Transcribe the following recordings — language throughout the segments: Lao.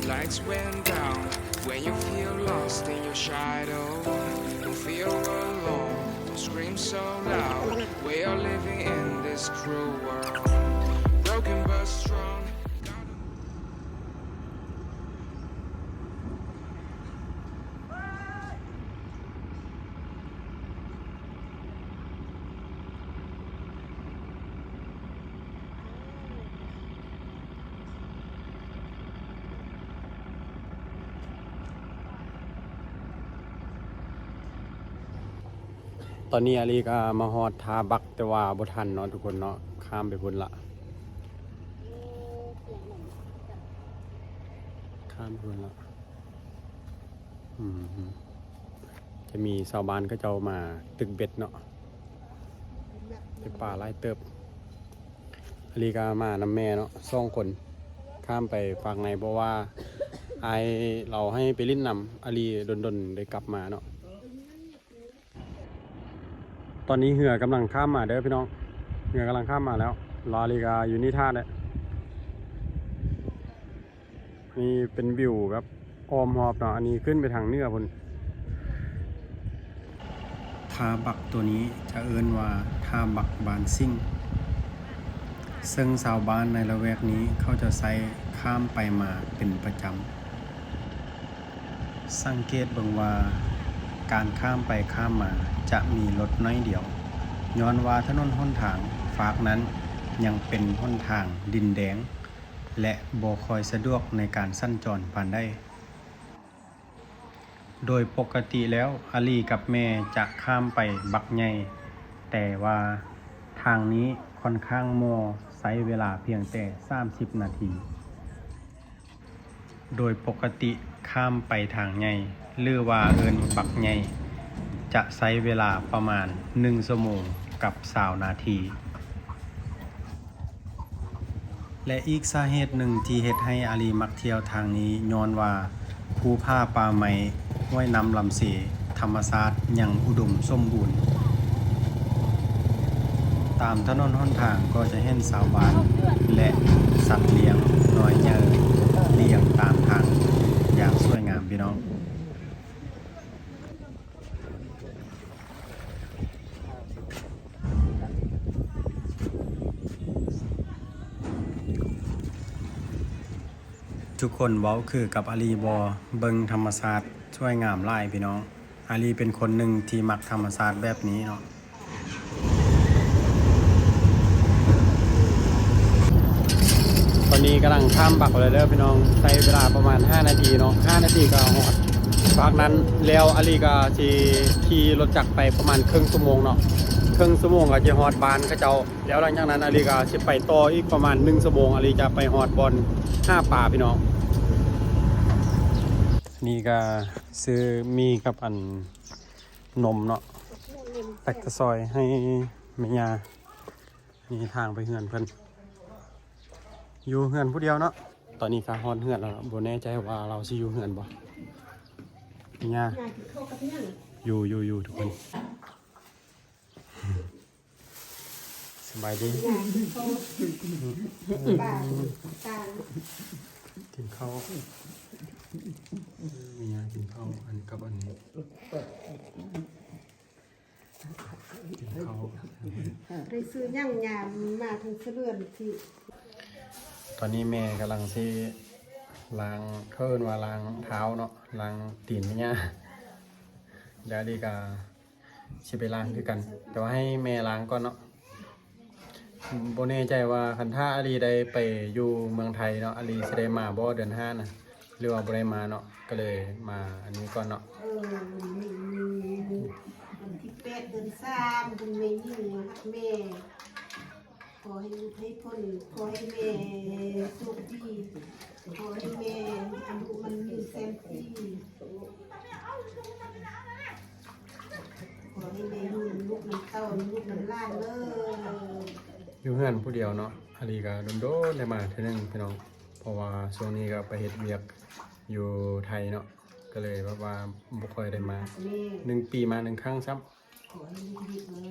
Lights went down when you feel lost in your shadow. Don't feel alone, don't scream so loud. We are living in this cruel world. Broken but strong. ຕອນນີ້ອາລີກໍມາຮອດທ່າບັກ ແຕ່ວ່າບໍ່ທັນເນາະທຸກຄົນເນາະ ຂ້າມໄປພຸ້ນລະ ຂ້າມໄປພຸ້ນລະ. ອືມ ຈະມີຊາວບ້ານເຂົາເຈົ້າມາຕຶກເບັດເນາະ ໄດ້ປາຫຼາຍເຕີບ. ອາລີກໍມານຳແມ່ເນາະ ສອງຄົນ ຂ້າມໄປຟາກໃນ ເພາະວ່າອ້າຍລາວໃຫ້ໄປຫຼິ້ນນຳອາລີ ດົນໆໄດ້ກັບມາເນາະ. ຕອນນີ້ເຮືອກຳລັງຂ້າມມາເດີພີ່ນ້ອງ ເຮືອກຳລັງຂ້າມມາແລ້ວ ລາລີກາຢູ່ນີ້ຖ້າແຫຼະ. ນີ້ເປັນວິວແບບອ້ອມຮອບເນາະ ອັນນີ້ຂຶ້ນໄປທາງເໜືອພຸ້ນ. ທ່າບັກຕົວນີ້ຈະເອີ້ນວ່າທ່າບັກບ້ານສິງ ເຊິ່ງຊາວບ້ານໃນລະແວກນີ້ເຂົາຈະໃຊ້ຂ້າມໄປມາເປັນປະຈຳ. ສັງເກດເບິ່ງວ່າການຂ້າມໄປຂ້າມມາຈະມີລົດໜ້ອຍດຽວ ຍ້ອນວ່າຖະໜົນຫົນທາງຟາກນັ້ນຍັງເປັນຫົນທາງດິນແດງ ແລະ ບໍ່ຄ່ອຍສະດວກໃນການສັນຈອນປານໃດ. ໂດຍປົກກະຕິແລ້ວ ອາລີກັບແມ່ຈະຂ້າມໄປບັກໃຫຍ່ ແຕ່ວ່າທາງນີ້ຂ້ອນຂ້າງໝໍ່ ໃຊ້ເວລາພຽງແຕ່ສາມສິບນາທີ. ໂດຍປົກກະຕິຂ້າມໄປທາງໃຫຍ່ ຫຼືວ່າເອີ້ນບັກໃຫຍ່ ຈະໃຊ້ເວລາປະມານໜຶ່ງຊົ່ວໂມງກັບຊາວນາທີ. ແລະ ອີກສາເຫດໜຶ່ງທີ່ເຮັດໃຫ້ອາລີມັກທ່ຽວທາງນີ້ ຍ້ອນວ່າພູຜາປ່າໄມ້ ຫ້ວຍນ້ຳລຳເຊ ທຳມະຊາດຍັງອຸດົມສົມບູນ. ຕາມຖະໜົນຫົນທາງກໍຈະເຫັນຊາວບ້ານ ແລະ ສັດລ້ຽງນ້ອຍໃຫຍ່ລ້ຽງຕາມທາງຢ່າງສວຍງາມ ພີ່ນ້ອງ. ທຸກຄົນເວົ້າຄືກັບອາລີບໍ່? ເບິ່ງທຳມະຊາດສວຍງາມຫຼາຍພີ່ນ້ອງ. ອາລີເປັນຄົນໜຶ່ງທີ່ມັກທຳມະຊາດແບບນີ້ເນາະ. ຕອນນີ້ກຳລັງຂ້າມບັກແລ້ວເດີພີ່ນ້ອງ ໃຊ້ເວລາປະມານຫ້ານາທີເນາະ ຫ້ານາທີກໍຮອດຟາກນັ້ນແລ້ວ. ອາລີກໍຊິຂີ່ລົດຈັກໄປປະມານເຄິ່ງຊົ່ວໂມງເນາະ ເຄິ່ງຊົ່ວໂມງກໍຈະຮອດບ້ານເຂົາເຈົ້າ. ແລ້ວຫຼັງຈາກນັ້ນອາລີກໍຊິໄປຕໍ່ອີກປະມານໜຶ່ງຊົ່ວໂມງ ອາລີຈະໄປຮອດບ່ອນຫາປາພີ່ນ້ອງ. ນີ້ກໍຊື້ໝີ່ກັບອັນນົມເນາະ ຕັກແຕ່ຊອຍໃຫ້ແມ່ຍ່າ. ນີ້ທາງໄປເຮືອນເພິ່ນ ຢູ່ເຮືອນຜູ້ດຽວເນາະ. ຕອນນີ້ກໍຮອດເຮືອນແລ້ວເນາະ ບໍ່ແນ່ໃຈວ່າລາວຊິຢູ່ເຮືອນບໍ່. ແມ່ຍ່າ ຍ່າກິນເຂົ້າກັບຫຍັງ? ຢູ່ ຢູ່ ຢູ່ທຸກຄົນ. ສະບາຍດີ. ກິນເຂົ້າ ປາ ຕາ ກິນເຂົ້າ. ມີຫຍັງກິນເຂົ້າ ອັນກັບອັນນີ້ ກິນເຂົ້າ. ໄດ້ຊື້ຫຍັງຍາມມາທາງສະເຫຼືອນທີ່. ຕອນນີ້ແມ່ກຳລັງຊິລ້າງ ເຂົາເອີ້ນວ່າລ້າງເທົ້າເນາະ ລ້າງຕີນແມ່ຍ່າ. ດຽວນີ້ກະ ຊິໄປລ້າງຄືກັນ ແຕ່ວ່າໃຫ້ແມ່ລ້າງກ່ອນເນາະ. ບໍ່ແນ່ໃຈວ່າຄັນຖ້າອາລີໄດ້ໄປຢູ່ເມືອງໄທເນາະ ອາລີຊິໄດ້ມາບໍ່ເດືອນຫ້ານະ ຫຼືວ່າບໍ່ໄດ້ມາເນາະ ກໍເລີຍມາອັນນີ້ກ່ອນເນາະ. ເອີ ວັນທີແປດເດືອນສາມ ບຸນແມ່ຍິງມາຮັບແມ່. ຂໍໃຫ້ຫຼຸດໃຫ້ພົ້ນ ຂໍໃຫ້ແມ່ໂຊກດີ ຂໍໃຫ້ແມ່ອາຍຸໝັ້ນຍືນແສນປີ ຂໍໃຫ້ແມ່ຢູ່ນຳລູກນຳເຕົ້າ ນຳລູກນຳຫຼານເດີ. ຢູ່ເຮືອນຜູ້ດຽວເນາະ ອາລີກະດົນໆໄດ້ມາເທື່ອໜຶ່ງພີ່ນ້ອງ ເພາະວ່າຊ່ວງນີ້ກະໄປເຮັດວຽກຢູ່ໄທເນາະ ກະເລີຍແບບວ່າບໍ່ຄ່ອຍໄດ້ມາ ແມ່ນ ໜຶ່ງປີມາໜຶ່ງຄັ້ງຊ້ຳ. ຂໍໃຫ້ລູກໆເດີ.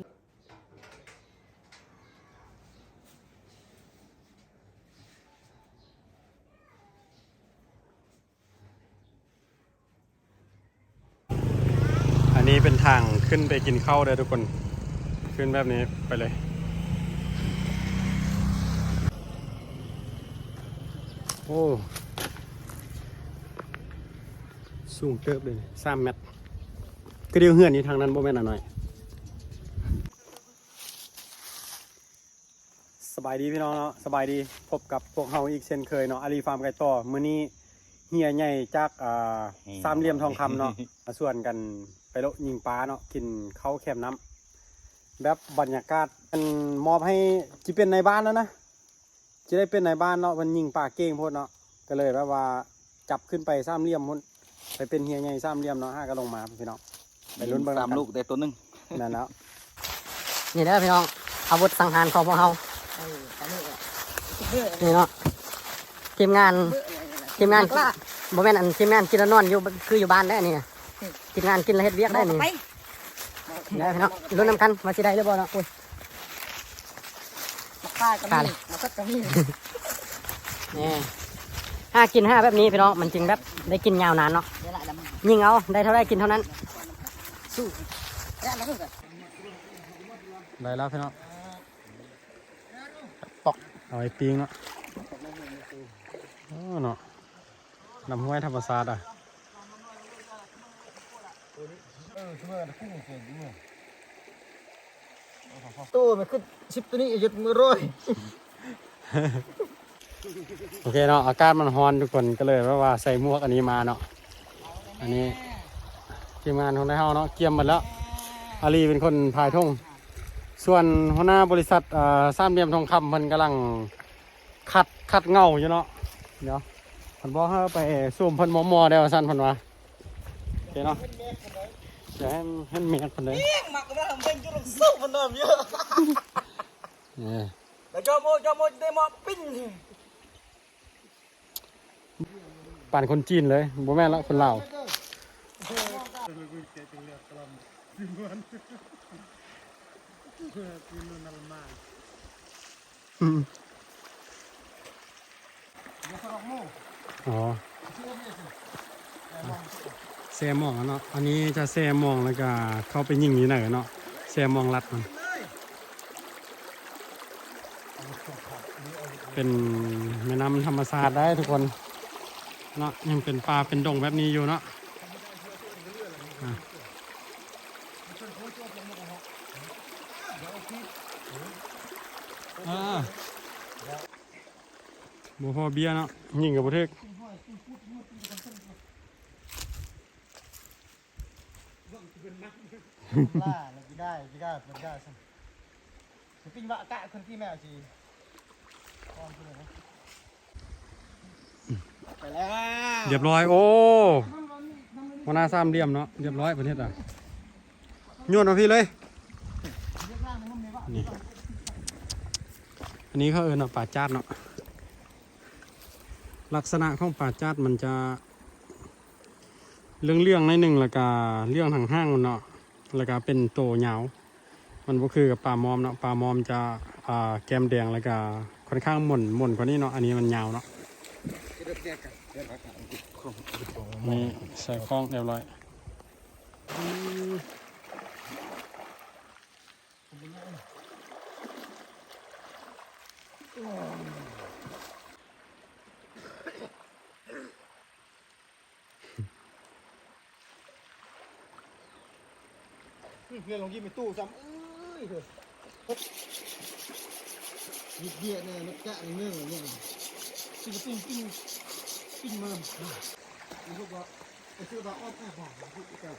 ນີ້ເປັນທາງຂຶ້ນໄປກິນເຂົ້າເດີທຸກຄົນ ຂຶ້ນແບບນີ້ໄປເລີຍ. ໂອ້ ສູງເຕີບເລີຍ ສາມແມັດ. ກະດຽວເຮືອນນີ້ທາງນັ້ນບໍ່ແມ່ນອານ້ອຍ. ສະບາຍດີພີ່ນ້ອງເນາະ ສະບາຍດີ ພົບກັບພວກເຮົາອີກເຊັ່ນເຄີຍເນາະ ອາລີຟາມໄກ່ຕໍ່. ມື້ນີ້ເຮຍໃຫຍ່ຈາກ ອ່າ ເຮຍ ສາມຫຼ່ຽມທອງຄຳເນາະ ມາຊວນກັນໄປເລາະຍິງປາເນາະ ກິນເຂົ້າແຄມນ້ຳ ແບບບັນຍາກາດ ອັນມອບໃຫ້ ຊິເປັນນາຍບ້ານແລ້ວນະ ຊິໄດ້ເປັນນາຍບ້ານເນາະ ເພິ່ນຍິງປາເກັ່ງໂພດເນາະ ກະເລີຍແບບວ່າ ຈັບຂຶ້ນໄປສາມຫຼ່ຽມພຸ້ນ ໄປເປັນເຮຍໃຫຍ່ສາມຫຼ່ຽມເນາະ ຫາກະລົງມາພີ່ນ້ອງ ໄປລຸ້ນເບິ່ງນຳກັນ ສາມລູກໄດ້ໂຕໜຶ່ງ. ແມ່ນແລ້ວ ນີ້ເດີພີ່ນ້ອງ ອາວຸດສັງຫານຂອງພວກເຮົາ ເອີ ອັນນີ້ແຫຼະ ນີ້ເນາະ ທີມງານ ທີມງານ ບໍ່ແມ່ນ ອັນທີມງານກິນແລ້ວນອນຢູ່ ຄືຢູ່ບ້ານເດ້ນີ້ ອືມ ທີມງານກິນແລ້ວເຮັດວຽກໄດ້ນີ້ ໄປ ເດີພີ່ນ້ອງ ລຸ້ນນຳກັນວ່າຊິໄດ້ຫຼືບໍ່ເນາະ. ໂອ້ຍ ໝາກຂ່າກໍມີ ໝາກສັດກໍມີ ນີ້ ຫາກິນຫາແບບນີ້ພີ່ນ້ອງ ມັນຈຶ່ງແບບໄດ້ກິນຍາວນານເນາະ ຍິງເອົາ ໄດ້ເທົ່າໃດກິນເທົ່ານັ້ນ ສູ້ ໄດ້ແລ້ວພີ່ນ້ອງ ປອກ ເອົາໄວ້ປີ້ງເນາະ ໂອ້ເນາະ. ນ້ຳຫ້ວຍທຳມະຊາດອະ ໂຕມັນຄືສິບໂຕນີ້ ຢຸດມື້ຮ້ອຍ. ໂອເຄເນາະ ອາກາດມັນຮ້ອນທຸກຄົນ ກະເລີຍແບບວ່າໃສ່ໝວກອັນນີ້ມາເນາະ. ອັນນີ້ທີມງານຂອງໄທເຮົາເນາະ ກຽມໝົດແລ້ວ ອາລີເປັນຄົນພາຍຖົງ ສ່ວນຫົວໜ້າບໍລິສັດ ເອີ ສາມຫຼ່ຽມທອງຄຳ ເພິ່ນກຳລັງ ຂັດ ຂັດເງົາຢູ່ເນາະ ດຽວ ເພິ່ນບອກໃຫ້ໄປຊູມເພິ່ນມໍ່ໆ ແດ່ວ່າຊັ້ນເພິ່ນວ່າ ໂອເຄເນາະ ດຽວໃຫ້ ໃຫ້ແມັກເພິ່ນເດີ ປານຄົນຈີນເລີຍ ບໍ່ແມ່ນລະ ຄົນລາວ. ອືມ ອໍ ແຊ່ໝອງເນາະ ອັນນີ້ຈະແຊ່ໝອງ ແລ້ວກະເຂົ້າໄປຍິງຢູ່ໃນເນາະ ແຊ່ໝອງລັດມັນ ເປັນແມ່ນ້ຳທຳມະຊາດໄດ໋ທຸກຄົນເນາະ ຍັງເປັນປ່າເປັນດົງແບບນີ້ຢູ່ເນາະ ອາ. ອ່າ ບໍ່ພໍເບຍເນາະ ຍິງກະບໍ່ຖືກ ລາ ລາກິໄດ້ ກິໄດ້ ກິໄດ້ຊັ້ນ ໄປປີ້ງວະກະຄົນທີ່ແມວຊິ ໄປແລ້ວ ລຽບຮ້ອຍ ໂອ້ ຫົວໜ້າສາມຫຼ່ຽມເນາະ ລຽບຮ້ອຍ ເພິ່ນເຮັດອະ ໂຍນມາພີ້ເລີຍ ນີ້ ອັນນີ້ເຂົາເອີ້ນວ່າປາຈາດເນາະ ລັກສະນະຂອງປາຈາດມັນຈະເຫຼືອງໆ ໜ້ອຍໜຶ່ງ ແລ້ວກະເຫຼືອງທາງຫາງມັນເນາະ ແລ້ວກະເປັນໂຕຍາວ ມັນບໍ່ຄືກັບປາມອມເນາະ ປາມອມຈະ ອ່າ ແກ້ມແດງ ແລ້ວກະຂ້ອນຂ້າງໝົນ ໝົນກວ່ານີ້ເນາະ ອັນນີ້ມັນຍາວເນາະ ນີ້ໃສ່ຂອງລຽບຮ້ອຍ. ອືມ ເຮືອນຫຼວງຍິມໄປຕູ້ຊ້ຳ ເອີຍ ເດີ ຍິດເດຍແນ່ ມັນກະເມືອງແນ່ ຊິໄປປີ້ງ ປີ້ງ ປີ້ງເມີນ ໄອ້ພວກວ່າ ໄອ້ເສືອວ່າອອກອາກາດ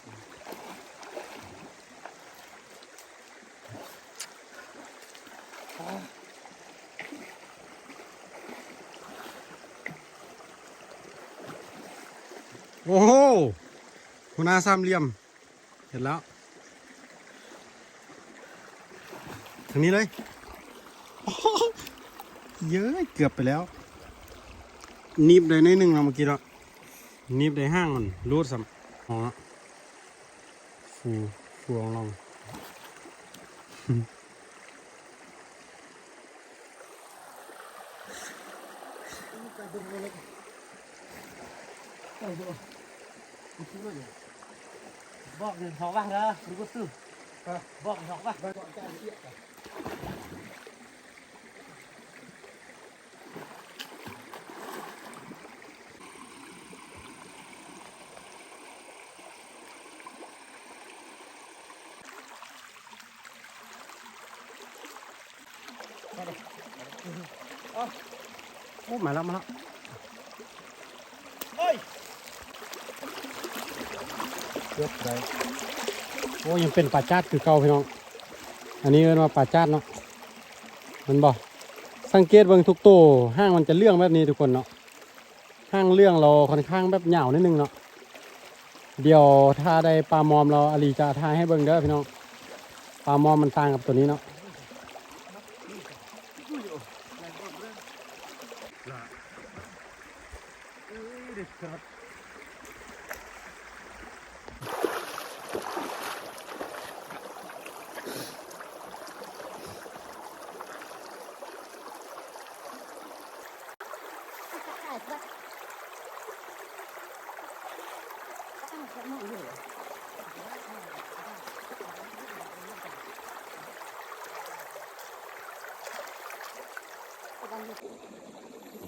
ໂອ້ໂຫ ຫົວໜ້າສາມຫຼ່ຽມ ເຫັນແລ້ວ ທາງນີ້ເລີຍ ໂອ້ໂຫ ເຢີ້ຍ ເກືອບໄປແລ້ວ ໜີບໄດ້ໜ້ອຍໜຶ່ງເນາະ ເມື່ອກີ້ເນາະ ໜີບໄດ້ຫາງມັນ ລູດຊ້ຳ ອໍ ຟູ ຟູອອງລອງ. ໄປເບິ່ງເອົາເລີຍ ໄປເບິ່ງເອົາ ມັນຄືວ່າຫຍັງ Bok ni sok wah dah, berikut tu. Hah? Bok ni sok wah. Bok ni sok wah. ໂອ້ ມາແລ້ວ ມາແລ້ວ ເອີຍ ເກືອບໄດ້. ໂອ້ ຍັງເປັນປາຈາດຄືເກົ່າພີ່ນ້ອງ. ອັນນີ້ເອີ້ນວ່າປາຈາດເນາະ ແມ່ນບໍ່? ສັງເກດເບິ່ງທຸກໂຕ ຫາງມັນຈະເຫຼືອງແບບນີ້ທຸກຄົນເນາະ. ຫາງເຫຼືອງແລ້ວ ຂ້ອນຂ້າງແບບຍາວໜ້ອຍໜຶ່ງເນາະ. ດຽວຖ້າໄດ້ປາມອມແລ້ວ ອາລີຈະຖ່າຍໃຫ້ເບິ່ງເດີພີ່ນ້ອງ. ປາມອມມັນຕ່າງກັບໂຕນີ້ເນາະ.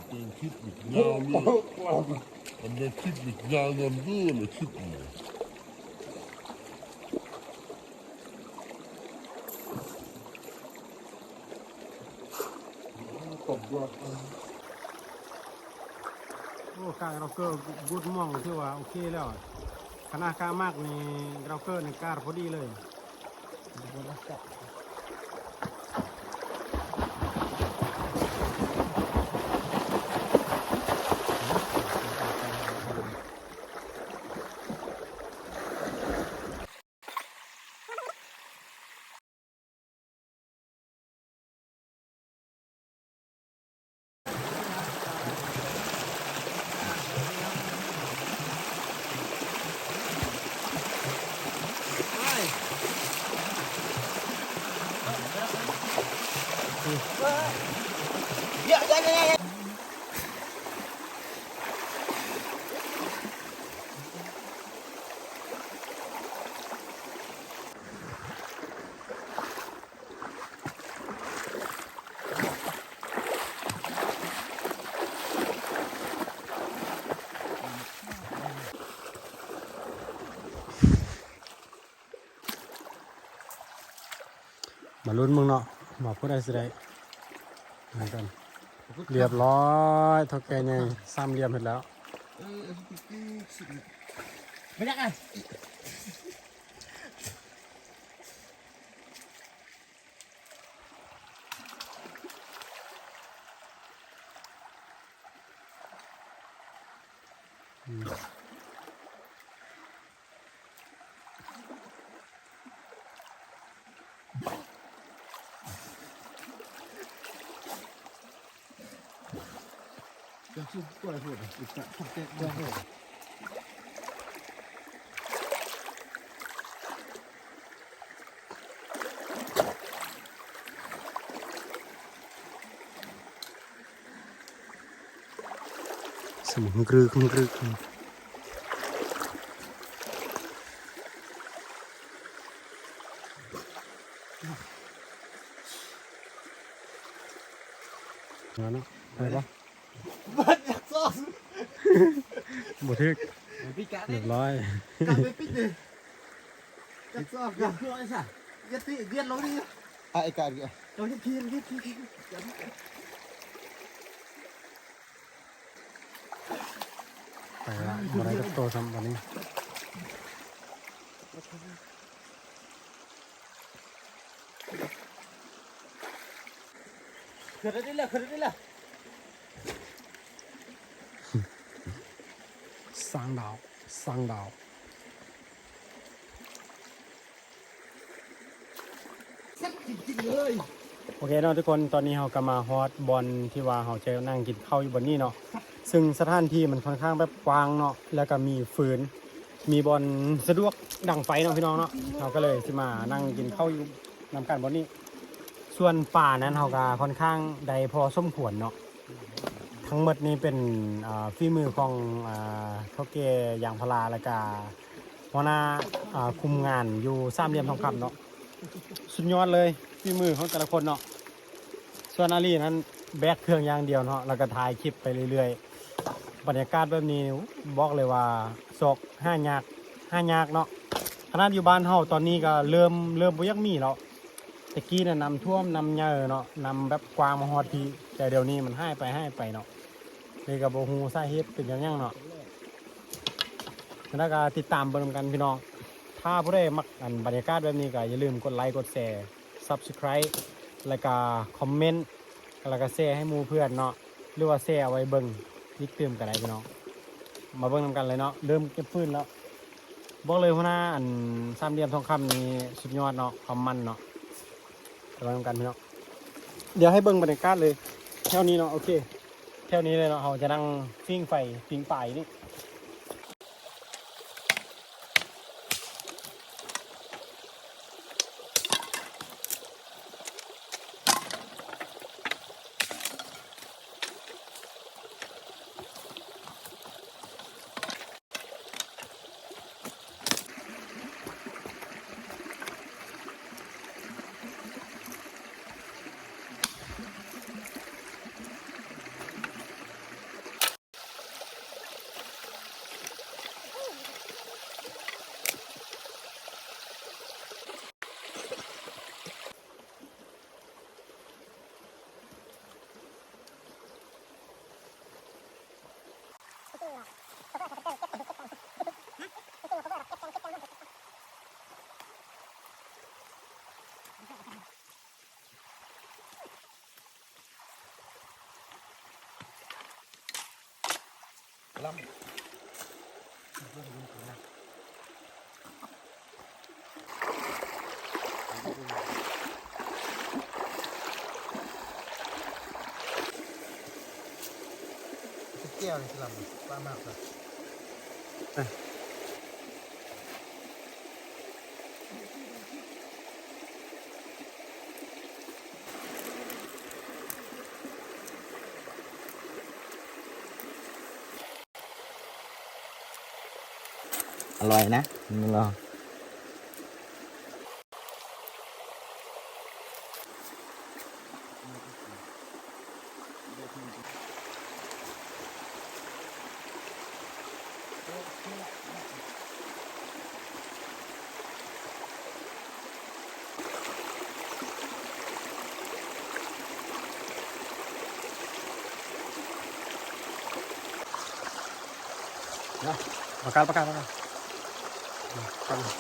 ເປັນຄລິບຍາວເລີຍ ມັນເປັນຄລິບຍາວຍ້ອນເບິ່ງຄລິບນີ້. ໂອ້ ກາດເຮົາເກີດ ກຸດມ່ອງ ຖືວ່າໂອເຄແລ້ວ. ຄະນະກາໝາກນີ້ ເຮົາເກີດໃນກາດພໍດີເລີຍ. ມາລຸ້ນເບິ່ງເນາະ ວ່າຜູ້ໃດຊິໄດ້ນຳກັນ. ລຽບຮ້ອຍ ເຖົ້າແກ່ໃຫຍ່ສາມຫຼ່ຽມເຮັດແລ້ວ. ບໍ່ຢາກອ່ະ. ສະໝຶງກຣຶກ ກຣຶກ. ມາເນາະ ໄປບໍ່? ບັດຢາກຊອກ ບໍ່ຖືກ ລຽບຮ້ອຍ ການໄປປິດເດ ຢາກຊອກ ຢາກຄືໄອ້ຊະ ຢ່າຕິ ວຽດລົງນີ້ ອ່ະ ໄອ້ການ ເຈົ້າຢ່າ ໄປລະ ບໍ່ໄດ້ຈັກໂຕຊ້ຳບາດນີ້. ຂຶ້ນໄດ້ແລ້ວ ຂຶ້ນໄດ້ແລ້ວ ສ້າງດາວ ສ້າງດາວ. ໂອເຄເນາະທຸກຄົນ ຕອນນີ້ເຮົາກໍມາຮອດບ່ອນທີ່ວ່າເຮົາຈະນັ່ງກິນເຂົ້າຢູ່ບ່ອນນີ້ເນາະ ຊຶ່ງສະຖານທີ່ມັນຂ້ອນຂ້າງແບບກວ້າງເນາະ ແລ້ວກໍມີຟືນ ມີບ່ອນສະດວກດັງໄຟເນາະພີ່ນ້ອງເນາະ ເຮົາກໍເລີຍຊິມານັ່ງກິນເຂົ້າຢູ່ນຳກັນບ່ອນນີ້. ສ່ວນປານັ້ນເຮົາກໍຂ້ອນຂ້າງໄດ້ພໍສົມຄວນເນາະ ທັງໝົດນີ້ເປັນ ອ່າ ຝີມືຂອງ ອ່າ ເຖົ້າແກ່ຢາງພາລາ ແລ້ວກະ ຫົວໜ້າ ອ່າ ຄຸມງານຢູ່ສາມຫຼ່ຽມທອງຄຳເນາະ ສຸດຍອດເລີຍ ຝີມືຂອງແຕ່ລະຄົນເນາະ. ສ່ວນອາລີນັ້ນແບກເຄື່ອງຢ່າງດຽວເນາະ ແລ້ວກໍຖ່າຍຄລິບໄປເລື້ອຍໆ. ບັນຍາກາດແບບນີ້ບອກເລີຍວ່າຊອກຫາຍາກ ຫາຍາກເນາະ. ຂະໜາດຢູ່ບ້ານເຮົາຕອນນີ້ກໍເລີ່ມ ເລີ່ມບໍ່ຢາກມີແລ້ວ. ແຕ່ກີ້ນະນ້ຳຖ້ວມ ນ້ຳໃຫຍ່ເນາະ ນ້ຳແບບກວ້າງມາຮອດພີ້ ແຕ່ດຽວນີ້ມັນຫາຍໄປ ຫາຍໄປເນາະ. ນີ້ກໍບໍ່ຮູ້ສາເຫດເປັນຫຍັງເນາະ. ແລ້ວກໍຕິດຕາມເບິ່ງນຳກັນພີ່ນ້ອງ. ຖ້າຜູ້ໃດມັກອັນບັນຍາກາດແບບນີ້ກໍຢ່າລືມກົດໄລ ກົດແຊ ຊັບສະໄຄຣບ໌ ແລ້ວກໍຄອມເມັນ ແລ້ວກໍແຊໃຫ້ໝູ່ເພື່ອນເນາະ ຫຼືວ່າແຊເອົາໄວ້ເບິ່ງອີກຕື່ມກໍໄດ້ພີ່ນ້ອງ. ມາເບິ່ງນຳກັນເລີຍເນາະ ເລີ່ມເກັບຟືນແລ້ວ. ບອກເລີຍຫົວໜ້າ ອັນສາມຫຼ່ຽມທອງຄຳນີ້ສຸດຍອດເນາະ ຄວາມມັນເນາະ. ໄປເບິ່ງນຳກັນພີ່ນ້ອງ ດຽວໃຫ້ເບິ່ງບັນຍາກາດເລີຍ ແຖວນີ້ເນາະ. ໂອເຄ ແຖວນີ້ເລີຍເນາະ ເຮົາຈະນັ່ງຟິງໄຟ ຟິງປາຢູ່ນີ້. ແກ້ວນີ້ຊິລຳ ປາມາກ ອະລ່ອຍນະ ລອງ. ປະກາດ ປະກາດ ປະກາດ ປະກາດ.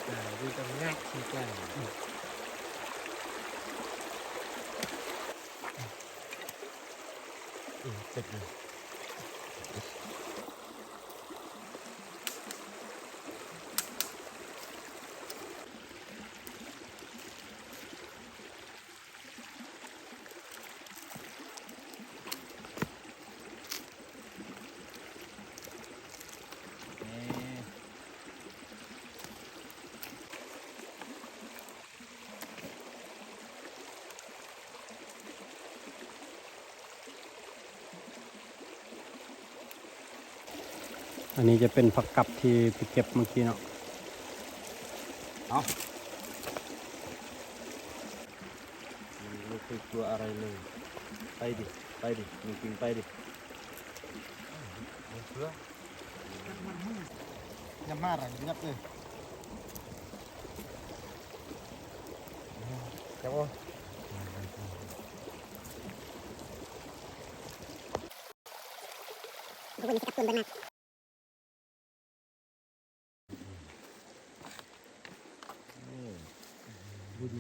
ອ່າ ຢູ່ກັບງາກຄືກັນ. ອືມ ເຈັບຢູ່. ອັນນີ້ຈະເປັນຜັກກັບທີ່ໄປເກັບເມື່ອກີ້ເນາະ. ເອົາ ມັນໄມ່ເຄີຍກົວອະໄລເລີຍ. ໄປດິ ໄປດິ ນ້ອງປິງ ໄປດິ. ເອົາເສືອ ຍັບມາລະ ຍັບເລີຍ. ຈັບບໍ່?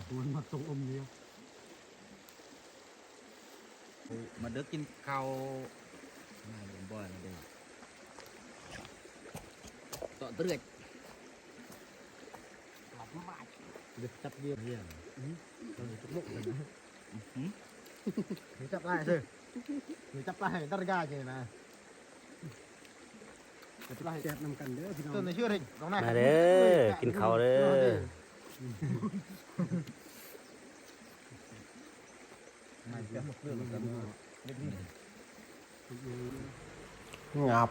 ບຸນມາຕົງອົມເດ. ມາເດີກິນເຂົ້າ ມາເດີ ເດາະເດືອດ ເດີຈັບເດ. ອື ຈັບຫຼາຍເດີ ຈັບຫຼາຍ ດາລະກາເດນະ. ແຊບນຳກັນເດີພີ່ນ້ອງ ມາເດີ ກິນເຂົ້າເດີ. ຫຍັບ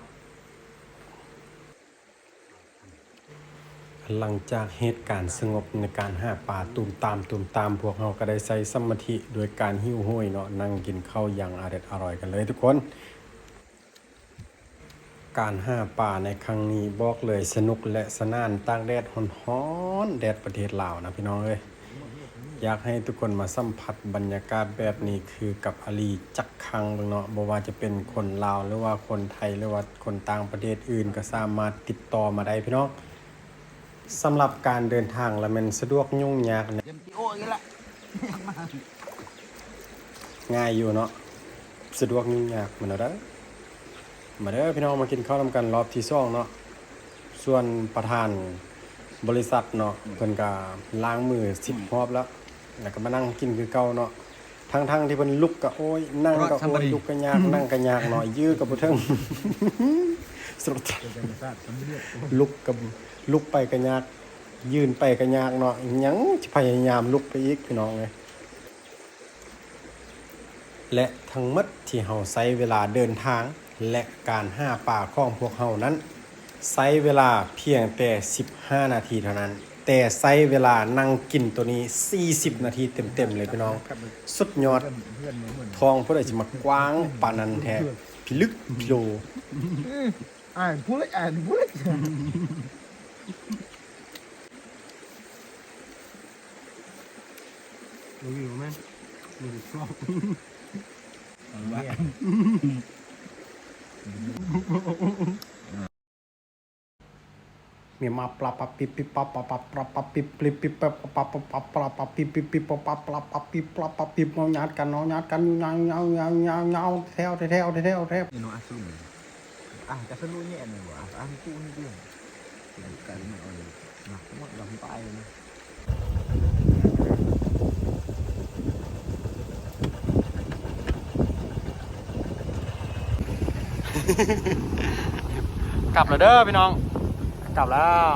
ຫຼັງຈາກເຫດການສະຫງົບໃນການຫາປາຕູມຕາມ ຕູມຕາມ ພວກເຮົາກໍໄດ້ໃຊ້ສະມາທິໂດຍການຫິວໂຫຍເນາະ ນັ່ງກິນເຂົ້າຢ່າງອະເດັດອະລ່ອຍກັນເລີຍທຸກຄົນ. ການຫາປາໃນຄັ້ງນີ້ບອກເລີຍສະໜຸກ ແລະ ສະໜານຕາກແດດຮ້ອນໆ ແດດປະເທດລາວນະພີ່ນ້ອງເອີຍ. ຢາກໃຫ້ທຸກຄົນມາສຳຜັດບັນຍາກາດແບບນີ້ຄືກັບອາລີຈັກຄັ້ງເບິ່ງເນາະ. ບໍ່ວ່າຈະເປັນຄົນລາວ ຫຼືວ່າຄົນໄທ ຫຼືວ່າຄົນຕ່າງປະເທດອື່ນ ກໍສາມາດຕິດຕໍ່ມາໄດ້ພີ່ນ້ອງ. ສຳລັບການເດີນທາງລະແມ່ນສະດວກຫຍຸ້ງຍາກແນ່ ຕຽມຕີໂອອີກລະ ງ່າຍຢູ່ເນາະ ສະດວກຫຍຸ້ງຍາກແມ່ນແນວໃດ. ມາເດີພີ່ນ້ອງ ມາກິນເຂົ້ານຳກັນລອບທີສອງເນາະ. ສ່ວນປະທານບໍລິສັດເນາະ ເພິ່ນກະລ້າງມືສິບຮອບແລ້ວ ແລ້ວກະມານັ່ງກິນຄືເກົ່າເນາະ. ທັງໆທີ່ເພິ່ນລຸກກະ ໂອ້ຍ ນັ່ງກະ ໂອ້ຍ ລຸກກະຍາກ ນັ່ງກະຍາກເນາະ ຢື້ກະບໍ່ເຖິງ ລຸກກະ ລຸກໄປກະຍາກ ຢືນໄປກະຍາກເນາະ ຍັງຊິພະຍາຍາມລຸກໄປອີກ ພີ່ນ້ອງເອີຍ. ແລະ ທັງໝົດທີ່ເຮົາໃຊ້ເວລາເດີນທາງ ແລະ ການຫາປາຂອງພວກເຮົານັ້ນ ໃຊ້ເວລາພຽງແຕ່ສິບຫ້ານາທີເທົ່ານັ້ນ ແຕ່ໃຊ້ເວລານັ່ງກິນໂຕນີ້ສີ່ສິບນາທີເຕັມໆເລີຍພີ່ນ້ອງ ສຸດຍອດ. ທ້ອງຜູ້ໃດຊິມາກວ້າງປານນັ້ນແທ້ ພິລຶກພິໂລ. ອ່ານຜູ້ເລັກ ອ່ານຜູ້ເລັກ. ບໍ່ມີບໍ່ແມ່ນ ບໍ່ໄດ້ຊອບ. ມີມາປະປະປິບປິບປະປະປະປະປິບປິບປິບປະປະປະປິບປິບປະປະປິບປິບ ເອົາຍາດກັນເນາະ ຍາດກັນ ຍາວໆໆໆ ແຖວ ແຖວ ແຖວ ແຖວ. ນີ້ເນາະ ອາ ສະລຸ ອາ ກະສະລຸແຍະນີ້ບໍ່ ອາ ອາ ກູນີ້ເດ້ ກັນເອົາ ນະ ໝົດລຳປາຍນະ. ກັບແລ້ວເດີພີ່ນ້ອງ ກັບແລ້ວ.